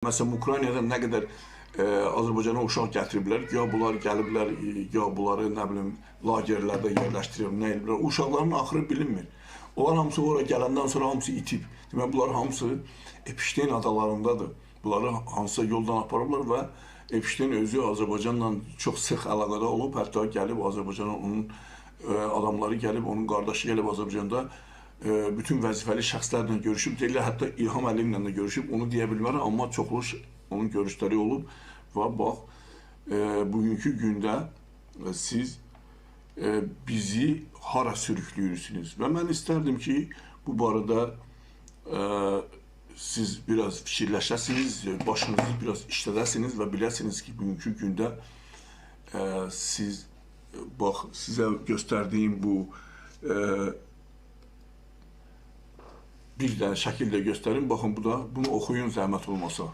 Məsələn, Ukraynadan nə qədər Azərbaycana uşaq gətiriblər, ya bunlar gəliblər, ya bunları nə bilim lagerlərdə yerləşdirib, nə ediblər. Uşaqların axırı bilinmir. Onlar hamısı ora gələndən sonra hamısı itib. Demək, bunlar hamısı Epstein adalarındadır. Bunları hansısa yoldan aparıblar və Epstein özü Azərbaycanla çox sıx əlaqədə olub, hətta gəlib Azərbaycana onun adamları gəlib, onun qardaşı gəlib Azərbaycanda bütün vəzifəli şəxslərlə görüşüb, deyirlər, hətta İlham Əliyevlə də görüşüb, onu deyə bilmərəm, amma çoxlu onun görüşləri olub və bax, bugünkü gündə siz bizi hara sürüklüyürsünüz? Və mən istərdim ki, bu barədə siz biraz fikirləşəsiniz, başınızı biraz işlədəsiniz və biləsiniz ki, bugünkü gündə siz, bax, sizə göstərdiyim bu bir dənə şəkil də göstərim. Baxın, bu da, bunu oxuyun zəhmət olmasa.